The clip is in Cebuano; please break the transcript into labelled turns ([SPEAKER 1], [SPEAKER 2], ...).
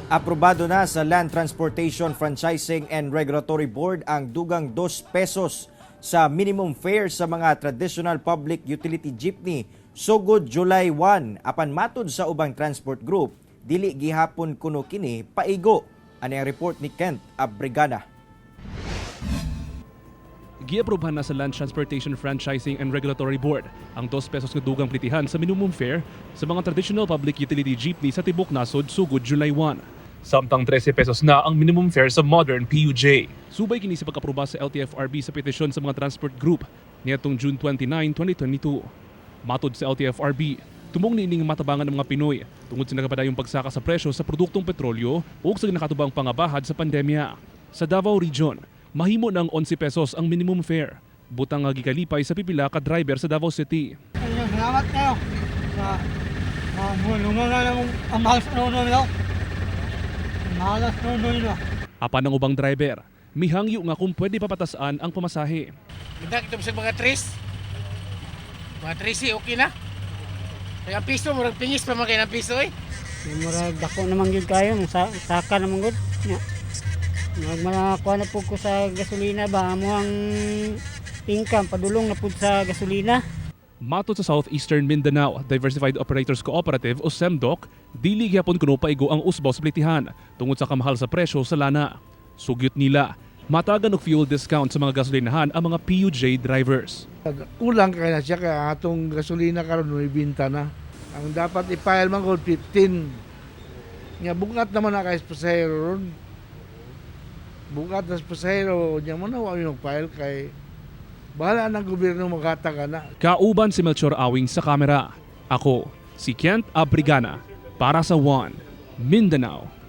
[SPEAKER 1] Aprobado na sa Land Transportation Franchising and Regulatory Board ang dugang 2 pesos sa minimum fare sa mga traditional public utility jeepney sugod July 1. Apan matud sa ubang transport group, dili gihapon kuno kini paigo. Ani ang report ni Kent Abrigana.
[SPEAKER 2] Giaprobahan na sa Land Transportation Franchising and Regulatory Board ang 2 pesos nga dugang plitihan sa minimum fare sa mga traditional public utility jeepney sa tibok nasod sugod July 1. Samtang 13 pesos na ang minimum fare sa modern PUJ. Subay kini sa pagkaproba sa LTFRB sa petisyon sa mga transport group niadtong June 29, 2022. Matod sa LTFRB, tumong niining matabangan ng mga Pinoy tungod sa nagapadayong pagsaka sa presyo sa produktong petrolyo ug sa nakatubang pangabahad sa pandemya. Sa Davao Region, mahimo ng 11 pesos ang minimum fare. Butang nga gikalipay sa pipila ka driver sa Davao City.
[SPEAKER 3] Ayun, salamat kayo. Sa mga na lang ang mahal sa nuno nila. Ang mahal sa nuno nila.
[SPEAKER 2] Apan ang ubang driver, mihangyo nga kung pwede papatasan ang pamasahe.
[SPEAKER 4] Minta kita sa mga tres. Mga 13, okay na. Kaya ang piso, murag pingis pa man kayo ng piso eh.
[SPEAKER 5] Murag dako naman gyud kayo, saka naman gud. Nya. Murag makakuha na pud ko sa gasolina ba amo ang income padulong na pud sa gasolina.
[SPEAKER 2] Matod sa Southeastern Mindanao Diversified Operators Cooperative o SEMDOC, dili gyapon kuno paigo ang usbaw sa plitihan tungod sa kamahal sa presyo sa lana. Sugyot nila, matagan og fuel discount sa mga gasolinahan ang mga PUJ drivers.
[SPEAKER 6] Kulang kay na siya kay ang atong gasolina karon ibinta na. Ang dapat i-file man gud 15. Nga bugat naman na kay pasahero ron. Bugat na sa pasahero nya mo na wa mi mag-file kay bahala ng gobyerno maghatag ana.
[SPEAKER 2] Kauban si Melchor Awing sa kamera. Ako, si Kent Abrigana para sa One, Mindanao.